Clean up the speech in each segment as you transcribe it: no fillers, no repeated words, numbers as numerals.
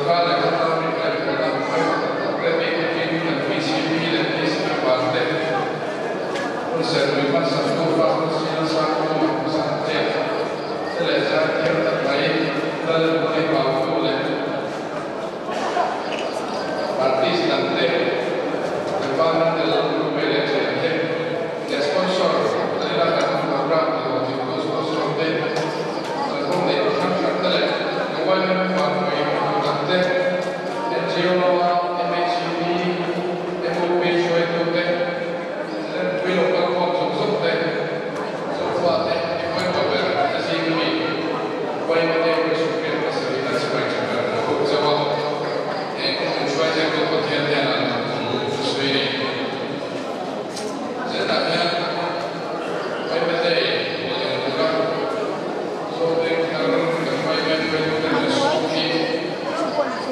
Sorkar leh khawtlang rin ngaihtuahna pawimawh tak tak te bik takin kan PCP leh PC member te hun serhpui hmansaktu Pastor Sina Sangtu Sangtea te leh zaithiam tak mai Lalmuani Pautu leh Artist dang te Department tel Rupei leh thian te leh sponsor Anila kan program hlawhtlintu sponsor te kalphung nei hrang hrang te leh YMM Vanpui dang te NGO lama MHCP MOP hruaitu te Lengpui local khawm zawng zawng te Zofa te i pawimawh ber te zing ami YMA Presbyterian pasarih an sipai tha ber an bawk chauh a, heng kawng hruai zel pawh Pathian hnenah an thu a sawi a ni. Zetah hian YMA Day pawh eng tura Zawlbeng thar kan YMA hruaitute min sawm hi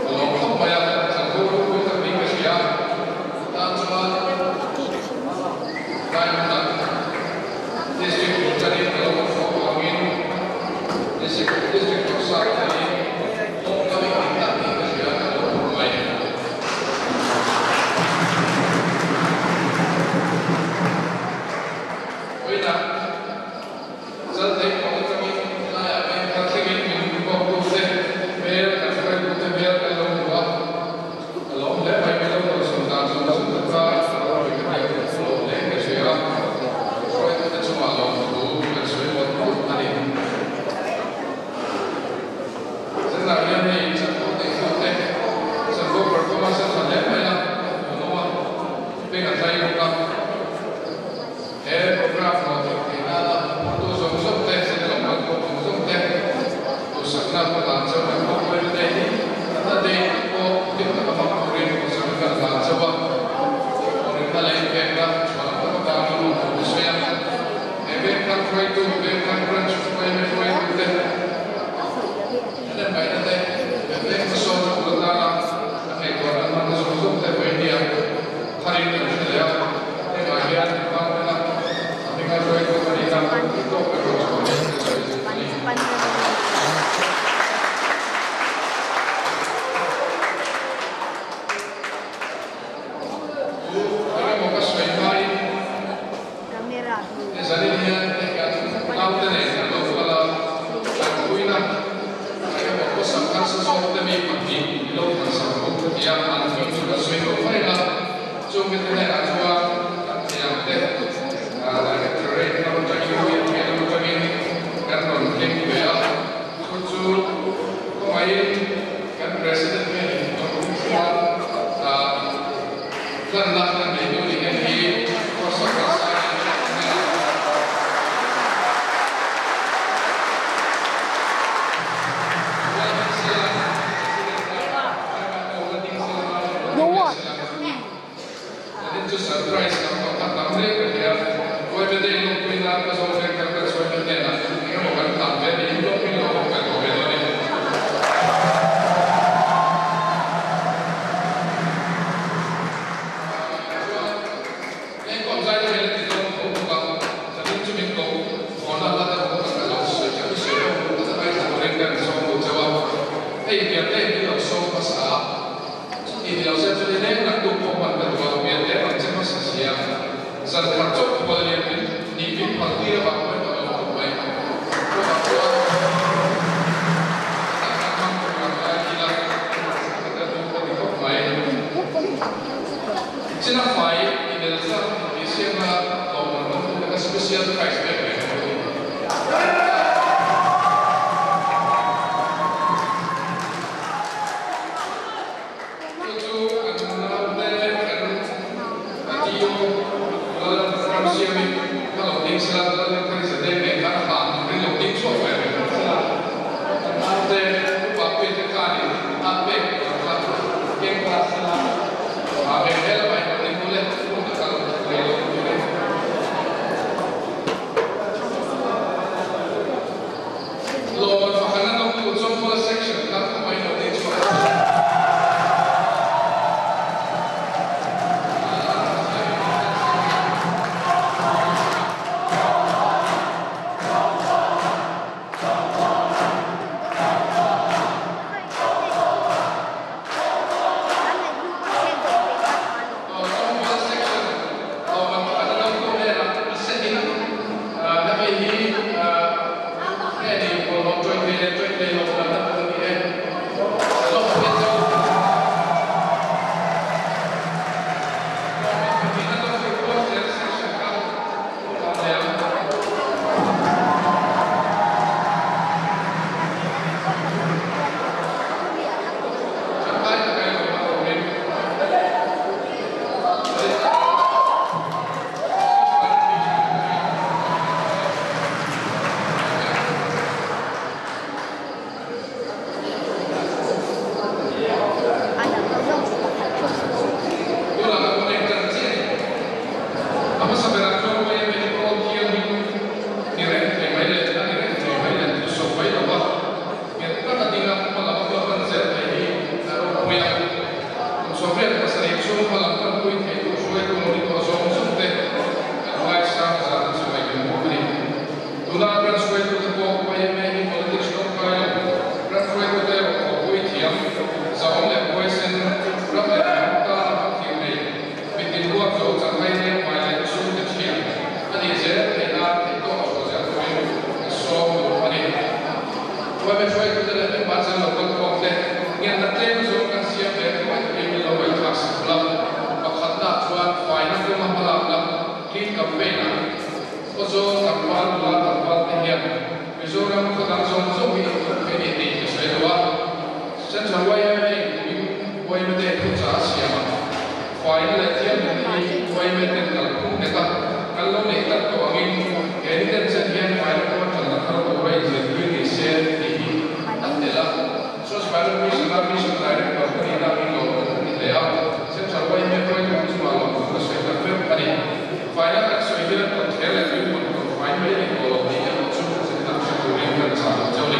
a lawm khawp mai a, chanvo ropui tak niin ka hria. Tan chuan tlai hmunah District Lieutenant ka lo awm avangin District District Officer te hi tawngkam engtin tak tih ka hria ka lo awm mai. Vawiinah Chalthei kawng atangin tlaiah veng thar thlengin min kawktute hmel kan hruaitute hmel kan lo hmu a. A lawm hle mai, min lo dawhsawn dan zawng zawng te kha a ropui ka tia ka phu lo hle ka hria a, hruaitute chungah lawmthu kan sawi mawlh mawlh a ni. Zanah hian hei chanvo neitute chanvo performance a tha hle mai a, a hmuhnawm a, beng a tlai bawk a. He program hlawhtling theih nana phurtu zawng zawng te, zin lo kal khawm zawng zawng te, duhsakna ka hlan chauh kan hmang mai te hi a day tak pawh hlim taka hmang turin duhsakna kan hlan chauh a, thawhrimna leh inpekna chhuah tak avangin lawm tur ka sawi a. He Vengthar hruaitu, Vengthar Branch yma hruaitu te, thahnem ngaihna te, he veng hmasawnna tur atana a ngaihtuahna hmanna zawng zawng te vawinia tharin kan hre leh a, hengah hian department-a a hminga hruaitu ka nihna tih tawk ka rawn chhuah leh ka sawi duh a ni. Chu engemaw ka sawi hmain Zanin hian hei kan naute nen kan lo kal a, tanpuina engemaw khawsak harsa zawk te mi pahnih i lo thansak bawk ka ti a, an hming chu kan sawi lo mai a, chung mite hnenah chuan kan thiamte Directorate lam atangin PNP lam atangin kan rawn keng ve a, chu chu khawngaihin kan President hianin a rum chuan Hlanna kan nei duh ni heng hi khawsak harsa in hnenah Lalhming sela President a Chairman pawh la ding sela la ding leh sela Zanin chu surprise lam pang kha tam reng ka hria Uaime day lawmpui nan ka zawng veng kar kan sawi hmel hnenah engemaw kan hlan ve niin lawmpui lo pawh kan awm ve dawn e. Chuan engkaw zai te hian a ti dawn tho bawk a, zanin chu min ko hawn a hla te pawh kha ka lo sawi ka thusawi pawh ka ngaithla turin ka in sawm duh chauh a, hei pian te min lo sawm hmasa a, chuti ni lo se chuan i leng nak tuk pawh hman ka duh a, pian te rawn che hmasa si a, zan khat chauh khual lian min nih min phal tir avang pawhin ka lawm khawp mai. Chuvang chuan ka tak kan hmang tur ang lai ila ka tel duh ka ti khawp mai. China fai inel zat tih siamna lawmman awm tu te special prize pek ve tho a ni. Chu chu kan naute kan Atio Lal Ramsiami kha lo ding sela, Lalrinthari Zadeng nen khan hlan turin lo ding chhuak ve reng sela, kan naute upa puite khanin an pek tur kha keng ta sela, a ve hmel mai lo ni mawle, hun a kal rei lo turin. Mizoram khaw dang zawng zawng hi in thawk thei a ni tih ka sawi lo a. Central yma in kumin yma Day thuchah a siam a, faina leh thianghlimna hi yma ten kalphung nghet a kan lo neih tlat tawh angin he ni ten chen hian faina kawnga ṭanna thar tura inzirtir ni se tih hi a tel a. Swachh Bharat Mission a Mission Director ka nihna angin lawm kan ti hle a, Central yma hruaitu te chungah lawmthu ka sawi tak meuh a ni. Faina kan sawi hian kawtthler leh tuipuan kawt fai mai a ni tawh lo tih erawh chu zirna hre turin kan chah lo chauh a ni.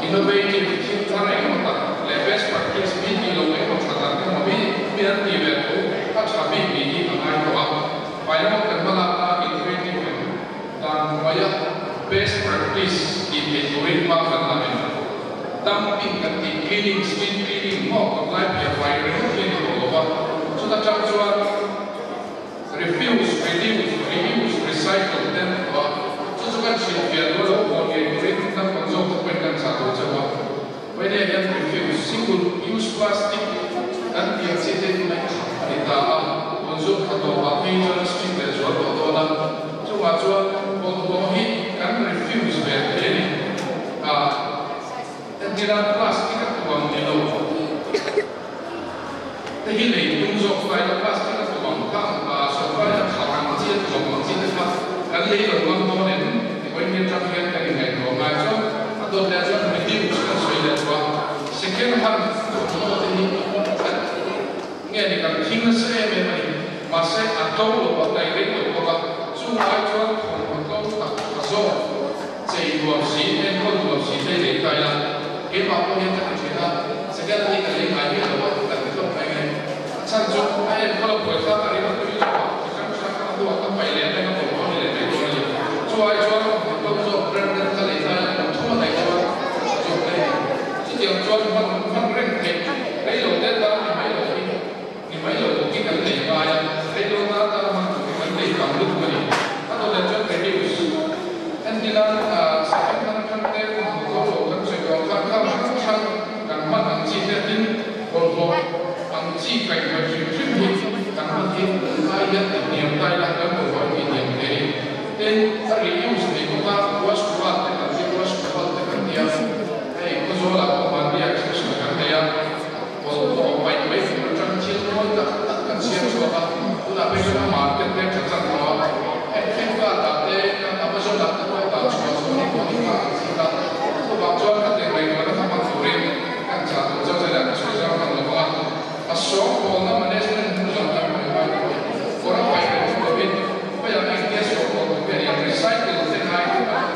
Innovative, thil thar engemaw tak leh best practice mi tih loh engemaw tha tak emaw mi mi an tih ve tho a tha bik nih hi a ngai tawh a. Faina pawh kan hma lakna innovative em dan hnuaia best practice tih theih turin hma kan la em. Dumping kan tih cleaning, street cleaning maw kan lai piah fai ringawt hi a ni tawh lo va, chuta tang chuan, Refuse, reduce, reuse, recycle te an tawh a, chu chu kan hrilhfiah duh lo haw ngei turin naupang zawk te pawhin kan chah duh chauh a. Vawinia hian refuse, single use plastic kan tih ang chi te tunah i khap a ni ta a, tun chu kha tawpah phei chuan a strict leh zual tawh dawn a, chungah chuan bawlhhlawh hi kan refuse ve thei a ni. Entirah plastic a tuam ni lo. Hei hi lei tum zawk fai la plastic a tuam kha sawrkar in a khap ang chi a tuam ang chi te kha kan lei lo ngam dawn em ti hawi hmel tang hian kan inngaihtuah ngai chuan a dawt leh chuan reduce kan sawi leh chu a second hand thawmhnaw te hi kan nge ni kan thing nasa em em a ni mahse a to lo a daih rei lo bawk a chung ai chuan thawmhnaw to tak tha zawk Chei nuam si, enkawl nuam si te lei ta ila, keimah pawh hian ka ti thin a, second hi ka lei ngai miah lo a, ka ti hlawm mai nge. A chhan chu a enkawl a buai thlak a ring a tui lo a, chi hrang hrang a hnuah ka paih leh reng a bawlhhlawh ni leh mai dawn a ni. Chu ai chuan thawmhnaw zawk branded ka lei ta ila kum thum a daih chuan a tha zawk daih a ni. Chutiang chuan hman hman reng theih rei lo te tan ni mai lo hi ni mai lo bawk hi kan lei ngai a, rei lo tan tan hman tur hi kan lei tam lutuk a ni. A dawt leh chuan reviews entilan second hand atang te hmu tho lo kan sawi tawh kha kha hrang hrang kan hman ang chi te tin bawlhhlawh ang chi kaihhnawih hrim hrim hi kan hman hi ai hian ti hniam ta ila kan bawlhhlawh hi hniam thei a ni. Tin, a reuse thei bawk a, wash cloth te kan ti, wash cloth te kan ti a, hei Khawzawlah pawh mahni ah exhibition kan nei a. Bawlhhlawh paih mai tur atang thil mawi tak tak kan siam chhuak a, tunah phei chuan a market te a tha chak tawh a, heng Flipkart ah te, Amazon ah te pawh dah chhuah chu ni pawh ni kha an thik a, chuvang chuan ka tih ngaihtuahna kha hman turin kan chah tur chauh che leh ka sawi zau hman lo vang a, a sawngpawlna management hnu lam kan hmai ngai lo a ni. Kawr a paih reng lovin khawiah engtia sawngpawl tur hi a ni ang, recycle te ngai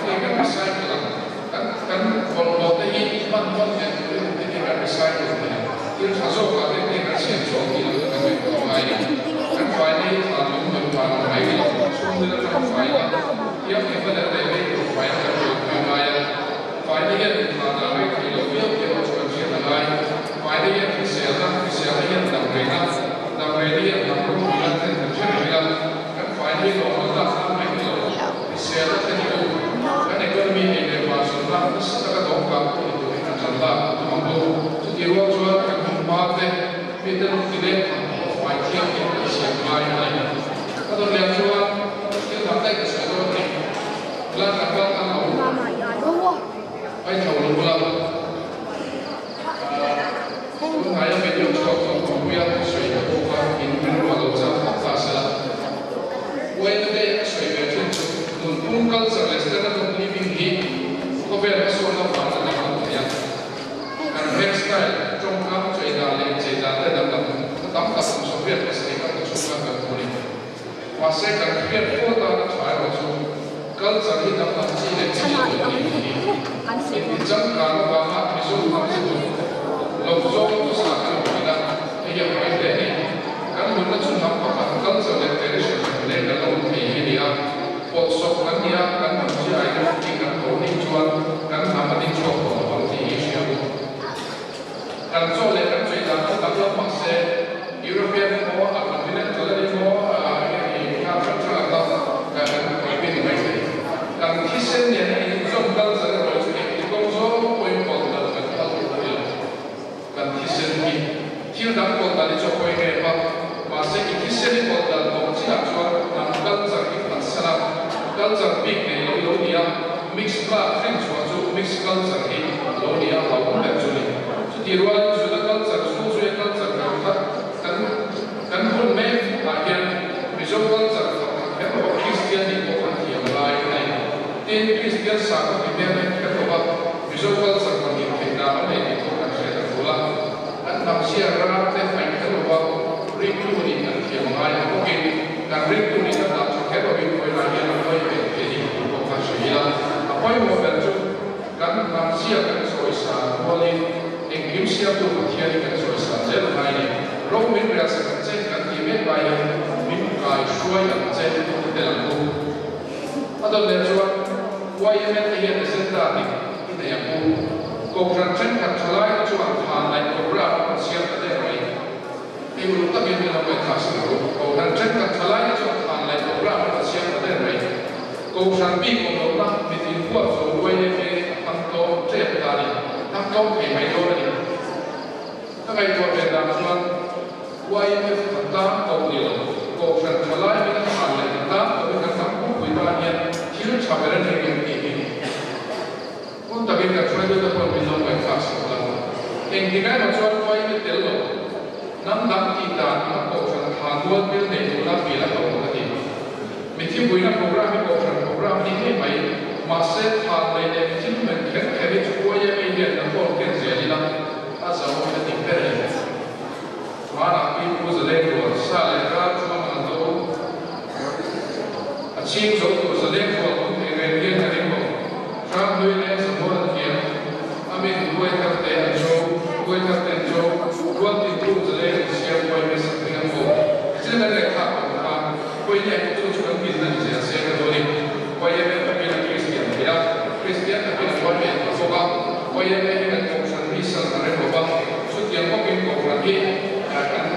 hi kan recycle ang. Kan kan bawlhhlawh te hi hman hman leh turin te hi kan recycle thei a, thil tha zawkah te te kan siam chhuak tih ang kan ngaihtuah ngai a ni. Kan faina hi thla lung lung van ang mai ni lo, chhungril atang faina, thianghlimna leh daih mai tur faina kan buaipui ngai a. Faina hian inthah dan rei thei lo viau tih erawh chu kan hriat a ngai. Faina hian hriselna, hriselna hian damreina, damreina hian hnam ropuina thlen kan hre reng ila, kan faina hi lawmna tlak nan mai ni lo, Hriselna thlen tu, kan economy ei leh vah zawrhna nasa taka dawngkang pawh ni turin kan chan lak a tum ang bawk. Chutih rual chuan kan hmun hma te, mite lung ti leng tham pawh fai thianghlim kan siam ngai a ni. Ka dawt leh chuan thil dang daih ka sawi dawn a ni. Lan kan kal tan lo. Ai tho lo bula. Tunhnaia video chhuak tawh Kawngpuia sawi ve bawk a, in rilru a lo chang phawt ta sela. Uaina te a sawi ve thin chu nunphung culture leh standard of living hi khawvel hmasawnna vang a danglam thei a. Kan hairstyle, tawngkam, chei dan leh inchei dan te danglam a tam tak kum 27 kal ta chhunga kan hmu a ni. Mahse kan hriat fo atana tha erawh chu culture hi danglam chi leh chi lo a ni tih hi intichangkan avanga Mizo hnam chu lo zawng hmasa kan awm thin a, hei hi a pawi hle a ni. Kan nunna chu hnam pakhat culture leh tradition leh kan lo awm thei hi a ni a, pawlhsawp kan ni a, kan hnam chi identity kan tawh nih chuan kan hnam a dingchhuak tawh lo ang tih hi hria bawk. Kan chaw leh kan chei dan chu danglam mah se, European emaw, a continental emaw, eng eng hrang hrang a kha kan pui ni mai thei. Kan thisen nen a inzawm culture erawh chu engti kawng zawng pawhin pawlh dan kan phal tur a ni lo. Kan thisen hi thil dang pawlh dan hi chu a pawi em a, mahse i thisen i pawlh dan tawh chinah chuan hnam culture i phatsan a, culture bik nei lo i lo ni a, mixed blood hrin chhuah chu. mix culture hi lo ni a hlauhawm ber chu ni. Chutih rualin Juda culture, Zul zuia culture kan kha kan kan hun mek ah hian Mizo culture fak khat kher lo va Kristian nih pawh kan thiam lai a ni. Tin, Kristian sakhaw ti hmel hek kher lo va Mizo culture pahnih theih dan awm ei tih pawh kan hriat a tul a. Kan hnam chhia ram te faih kher lo va ringtu nih kan thiam ngai ang bawkin kan ringtu nih kan dah tha kher lovin khawi lai hian a pawi ve thei a ni tih pawh kha hria ila. A pawimawh ber chu kan hnam chhia kan chawisan rualin engkim siamtu Pathian hi kan chawisan zel ngai a ni. Ro min riahsak ang che kan tih mek lai hian min kai hruai ang che ti tel ang u. A dawt leh chuan YMA te hian agenda dik i nei ang u. Kohhran thenkhat thalai te chuan thlan laih program an siam ta der mai. Hei uluk takin min lo ngaihthlah si lo. Kohhran thenkhat thalai te chuan thlan laih program an siam ta der mai. Kohhran bik awm lohna mit inhuat zo YMA a thang tawm tep ta a ni. Thang tawm thei mai dawn a ni. Ka ngaihtuah ve dan chuan YMF kan tan koh ni lo, Kohhran tha lai min a chhan leh kan tan koh hi kan hnam pumpui tan hian thil tha ber a ni em tih hi hun takin kan hruaitute pawhin min lo ngaihthlak sak la. Engtik ah emaw chuan YMA tel lo, hnam dang tih dan anga Kohhran tha nual bil nei tura bil a hlawh a ti. Mithi puina program hi Kohhran program a ni ngei mai, mahse than lei leh mithi lumen kher kher hi chu YMA hian kan rawn ken zel ila a zo a ti ber a ni. Hmanah pi Pu Zaleng rual sa leh ral chuang an do a chhing zo tur Zaleng rual awm thei reng hian ka ring lo. Hranghlui leng Zamual an thiam a min huai thar te an cho, huai thar te an cho, rual tin tu Zaleng in siam huai hmasa thei ang aw. Tichin kan lehkha awm kha huai leh chu chu kan dinna ni zel se ka duh a ni. Huai em em takin a Kristian thei a, Kristian takin a huai ve thei bawk a, huai em em hi kan kohhran mi sal a rem lo va, chutiang bawkin kohhran hi kan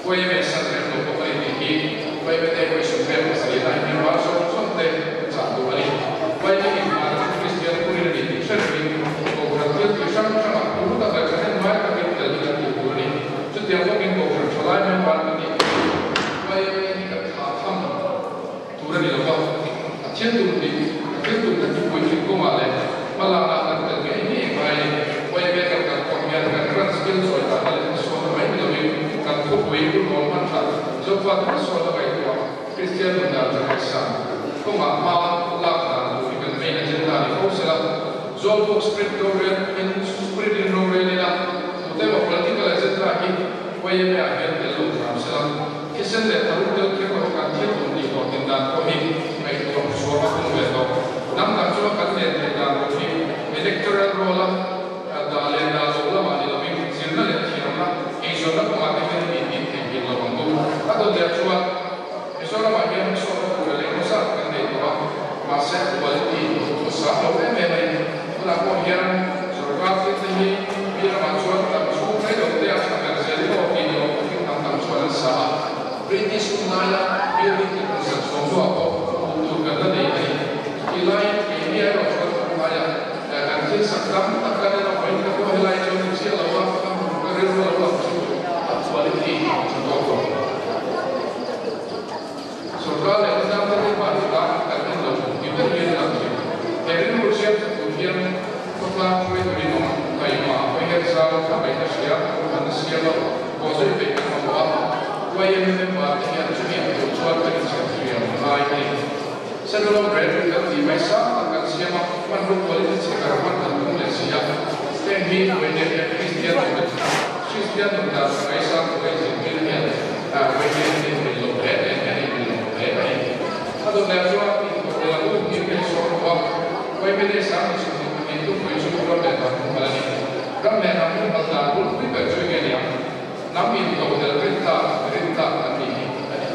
huai em em sal rem lo bawk a ni tih hi huai em te huai sum rem pasarih lai hi ral zawng zawng te chah duh a ni. Huai em in hmana chu Kristian turin a ni tih hre rengin kohhran thil tih hrang hrangah tur tak leh thahnem ngai takin tel hi kan duh tur a ni. Chutiang bawkin kohhran thalai member kan nih huai em hi kan thlah tham tur a ni lo va, a thil tum tih, a thil tum kan thupui thin kawngah leh hmalakna kan tel ngei ngei ngai a ni. Huai kan kal pawh hian kan ran skill chawi dahna leh hmasawnna mai ni lovin kan thupui hun rawn hman that Zofa hmasawnna ngaihtuah Kristian nun dan tha ngaihsan kawngah hma lak dan tur hi kan main agenda ni fo sela. Zawlbuk spirit rorel in spirit in rorel ila tute emaw political agenda hi YMA ah hian tel lo hram sela. Thisen leh tharum tel kher lo kan thil tum tih hlawh tin dan pawh hi ngaihtuah chhuak a hung ve tawh. Hnam dang chunga kan len theih dan tur hi electoral roll a dah leh dah loh lamah ni lovin zirna leh thiamna eizawnna kawngah te hian mi tih theih hil lo ang u. A dawt leh chuan Mizoramah hian hmasawnna tur a leng zat kan nei tawh a, mahse quality a sang lo em em a ni. Tunah pawh hian sorkar thil te hi mi ramah chuan tam chhung rei lo te a tha ber zel emaw tih ni awm takin tam tam chuan an sa a. British hunlaia building te kum zat chhawm hnuah pawh hmuh tur kan la nei a ni. Chutih laiin keini erawh chuan tunlaiah kan thil sak tam tak kan en awm mai te pawh helai chuan ni chiah lo a, ka rilru lo lang chu a quality a tha tawk lo. Sorkar leh khawtlang te hma chu dah kan en lo ti ber hian a lang thin. He rilru hriat that tur hian khawtlang hruaitu rinawm taima hawiher zau tha ngaihna hria an siam a, bawhzui peih kan mamawh a. YMA member te hian chumi ang tur chuan kan inchhir thiam a ngai a ni. Central Red kan tih mai sang tak kan siam a, hmanrua quality chhekar hman kan tum leh si a. Heng hi YMA hian Kristian nun Kristian nun dan ngaisang tur a inzirtir hian YMA hi thei lo hle hle hian a inri lo hle a ni. A dawt leh chuan intodelh a hun hi kan sawn lo a, YMA leh sang ni 22 tupui chu ram leh hnam humhalh a ni. Ram leh hnam humhalh dan bulpui ber chu enge ni ang? Hnam intodelh rintlak rintlak an nih hi a ni.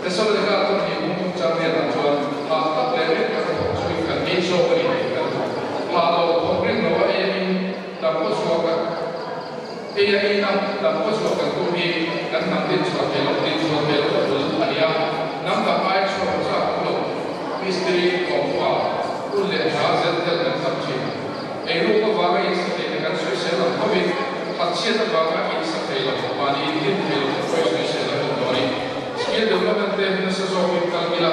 Thessalonica thawm hi bung thum chang riatah chuan hah tak leh rin tak a thawk chungin kan ei zawk a ni tih kan hmu. Hah lo thawk rin lo a ei angin dam khaw chhuak a ei a in a dam khaw chhuak kan tum hi kan hnam din chhuah thei loh din chhuah thei loh a bul a ni a. Hnam dang ai chhuak a chak awm lo. Mistiri, thawmhma, hun leh hla zel tel kan tam thin. Eiruk avanga insa thei te kan sawisel ang thovin, thatchhiat avanga insa thei lo, mahni intin thei lo te pawh i sawisel ang tawh a ni. Skill development te nasa zawkin kal ila,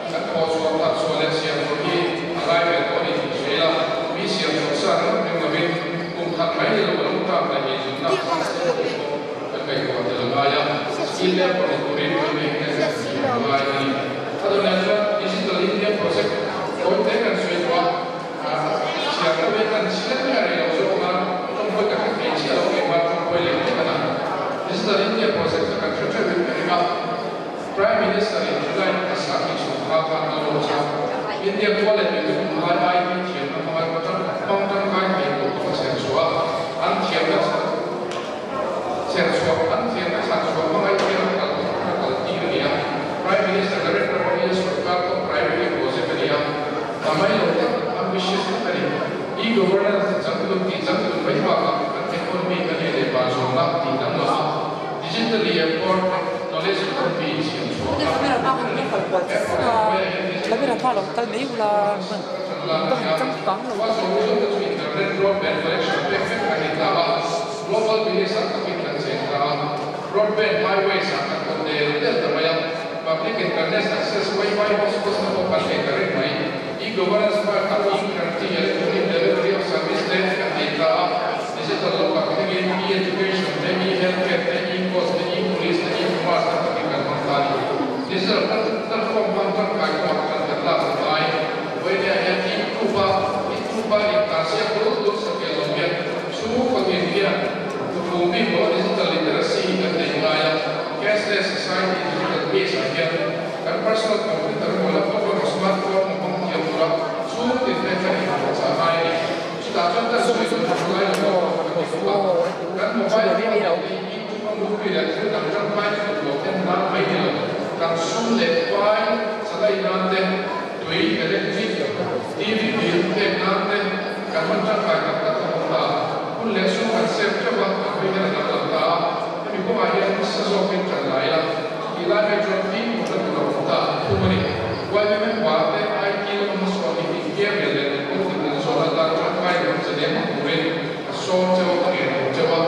kan thawh chhuah that chhuah leh siam tur hi a ngai ve tawh a ni tih hria ila, mi siam chhuah sa ringawt ring lovin kum khat mai ni lo a lo tlak leh eizawnna a hmang tawh tih pawh kan ngaihtuah tel a ngai a, skill level ni turin tui mai te kan tih a ngai a ni. A dawhnaih chuan Digital India Project tawi te kan sawi tawh a, chhiar deuh hian kan chhiar mai a rei lo zawk a, tawngkawi ka hre thei chiah lo keimah tawngkawi leh hlek a na. Digital India Project kha kan hre theuh in ka ring a. Prime Minister in July ni hmasa hi chhungkha khan a launch a, India khua leh tui chu kum lai IT thiamna hmanga hmang tangkai thei tur pawh a chher chhuah a, an thiamna chher chhuah an thiamna chhan chhuah hmanga India ram kal a kal tir a ni a. Prime Minister Narendra Modi a sorkar top priority project a ni a, a mai lo tak, ambitious tak a ni. E-governance ti changtlun tih changtlun mai bakah kan economy kan ei leh ban zawmna tih danglam a, Digitally empowered knowledge economy siam chhuah a ni. He project hnuaiah hian digital infrastructure lak a ni a, Hualzawm Mizote chu internet broadband connection pek vek kan ni ta a, global village ang takin kan cheng ta a, broadband highways ah kan kawt del del ta mai a, public internet access wifi hotspots te pawh kan nei ta reng mai. E-governance part ah e-Kranti, electronic delivery of service te kan nei ta a, Digital locker thlengin e-education te, e-healthcare te, e-courts te, e-police te, e-commerce te takin kan hmang ta a ni. Digital platform hmang tangkai kawngah kan kan lak a ngai. Vawinia hian e-proof-a e-proof-a intansiak dul dul satliah lo hian chhungkaw tin hian tutu bik lo digital literacy kan nei ngai a, cashless society digital age-ah hian kan personal computer emaw laptop emaw smartphone emaw hmang thiam tura chhungtin te kan inpuahchah ngai a ni. Chutah chuan kan sawi chu tha lai lo a kan ti bawk a, kan mobile phone leh tei YouTube a movie leh thil dang tangkai lutuk lo en nan mai ni lo, kan sum leh pai chalai nan te, tui, electric, TV bill pek nan te kan hman tangkai tak tak a awm ta. Hun leh sum kan save teuh a, kan hawi hian a danglam ta a, hemi kawngah hian nasa zawkin ṭan lai la, chutih lai mai chuan fimkhurna tur a awm ta a thum a ni. YB member te IT lama hmasawn hi inkiam leh leh kawng dik an zawn atan tangkai lam zalen hmu turin a sawm cheu a, a ngen tur cheu a,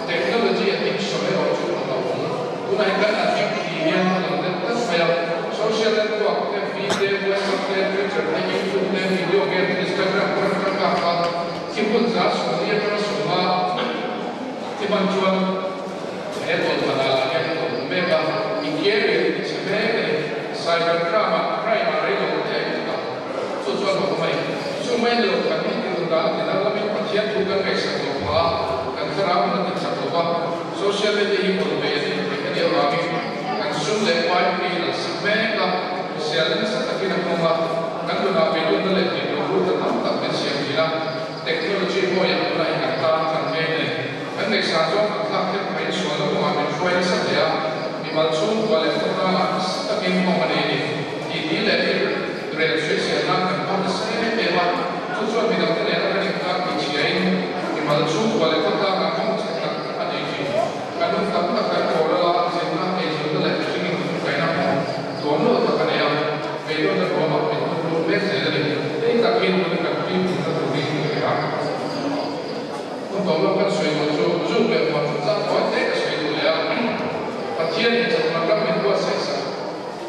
technology addiction erawh chu a hlauhawm. Tunah hian kan addict tih hian a lang deuh tlat mai a, social network te, fi te, WhatsApp te, Twitter te, YouTube te, video game te, Instagram te tangka kha thi hun za 40 atanga 50 thi hman chuan he tawlhpahna lah hian a awm mek a, inkiam leh inchhe mek a ni. Cyber crime ah crime ah rei lo te a inthawk a. Chu chuan hlawh mai. Chu mai ni lo kan ni tih dan ti danglamin Pathian thu kan ngaihsak lo phah a, kan thlarau hun a ti chak lo va. Social media hi kawn ve a nih theih a nih avangin kan sum leh pai pui in an sak mek a, hriatna nasa takin a hmang a, kan nunah beidawmna leh hlimlo rulna tam tak min siam thin a. Technology hawiah tunah hi kan tan kan mek a ni. Kan ngaihsan zawng kan thlak kher phei sualna kawngah min hruai nasa hle a, mimal chhungkua leh khawtlangah nasa takin kawng a nei a ni. Titi leh thil rel sawisel nan kan hmang nasa em em a, chu chuan midangte nena kan inkar tihchhiain mimal chhungkua leh khawtlangah kawng chhe tak a nei thin. Kan hun tam tak kan kawr a, zinna, eizawnna leh mihringin kaina hmang tuam lo tak a nei a, beidawnna ruamah min hnuk lut mek zel a ni. Hei tak hi tuna kan fimkhurna turin ka hria. Hun tawh lo kan sawi duh chu zuk leh huan chu chang tawi te ka sawi duh leh a, Pathian in chakma ram min buatsaih sak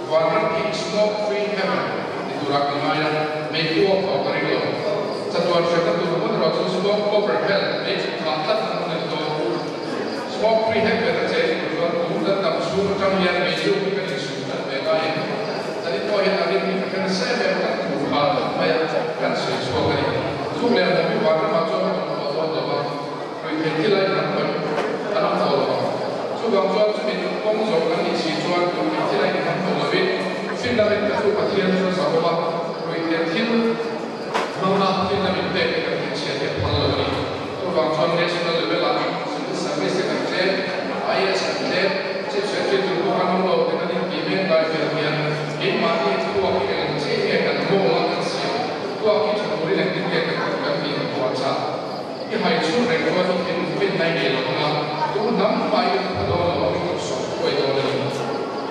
vanram hi smoke free heaven ti turah ka ngai a, meipu a phawh ka ring lo. Chatuan hriatna tur hmun erawh chu smoke cover hell mei chu thah tlat na hmun a ni dawn. Smoke free heaven a cheng tur chuan tun kan dam chhung atang hian meizu hi kan insum tlat ve ngai em? Zanin pawh hian a rim hi ka hre nasa em em a, kan thu phah tlat mai a, kan sawi chhuak a ni. Zuk leh hmuh hi vanramah chuan a awm tawh dawn lo va, ruihtheih thil a inang pawhin an awm tawh lo ang. Chuvang chuan chumi kawng zawh kan nih si chuan ruihtheih thil a inang tawh lovin finna min petu Pathian chu a zahawm a, ruihtheih thil hmanga finna min pek hi kan thinchhiat hi a phal lo a ni. Chuvang chuan national level-ah civil service te kan tlem, IAS kan tlem, chief secretary tur pawh kan awm lo te kan intih mek lai vel hian keimahni thluak hi eng chiah nge kan mawl a kan siam? Thluak hi tha turin engtin nge kan kan tih ang tuah chah? I hai chhun reng chuan i thin fin nai nei lo ang a, tu hnam hmai i tha dawn lo ang i kut sawm thuai dawn a ni.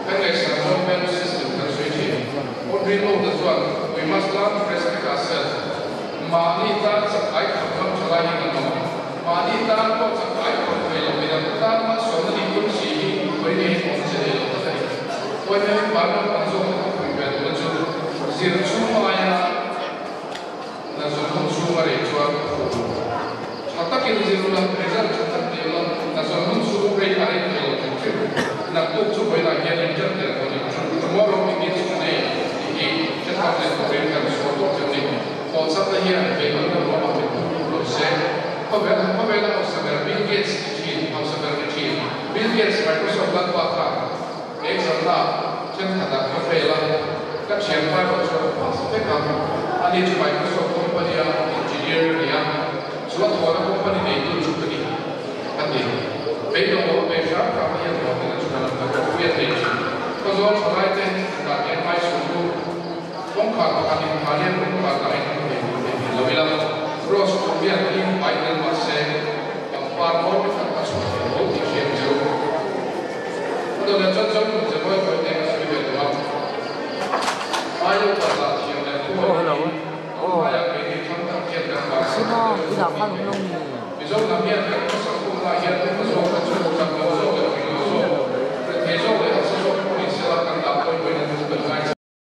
Kan ngaihsan chuan value system kan sawi thin. Audre Lorde chuan, We must learn to respect ourselves. Mahni tan chak ai khawp ngam tha lai hi kan awm. Mahni tan pawh chak ai khawp thei lo, midang te tan malsawmna nih tum si hi hawi ngei hi awm che nei lo tak a ni. Huai hmel in van naupang zawk te ka pui ve duhna chu zir chung aia. takin zir ula, result tha tak nei ula, hna zawn hun chu rei a rei thei lo hrim hrim. Naktuk chu vawiinah hian in ṭan der tawh ni. Tomorrow begins today tih hi hre thar leh turin kan chhuah tawh theuh ni. Hlawhchhamna hian beidawnna ruamah min phur lut lo se. Khawvel khawvela hausa ber Bill Gates ni ṭhin, hausa ber ni ṭhin Bill Gates Microsoft lalpa khan exam-na ṭhenkhatah ka fail a, ka ṭhianpa erawh chuan a pass vek a. Ani chu Microsoft company-a engineer a ni a, chu a thawhna company neitu chu ka ni a ti. Beidawng lo ve hram hram hian hlawhtlin a chhuah lam tak pawh pui a thei ṭhin. Khawzawl ṭhalaite dan hian hmai chhun chu kawngkhar pakhat inkhar hian kawngkhar dah in hmu thei tur thei hmel lo ila, Rose kum hian hlim pai tel mah se pangpar mawi tak a chhuah thei tho tih hriat chu. A dawt leh chuan Zohmun ze mawi tawi te ka sawi ve duh a. Ai upa zah thiam.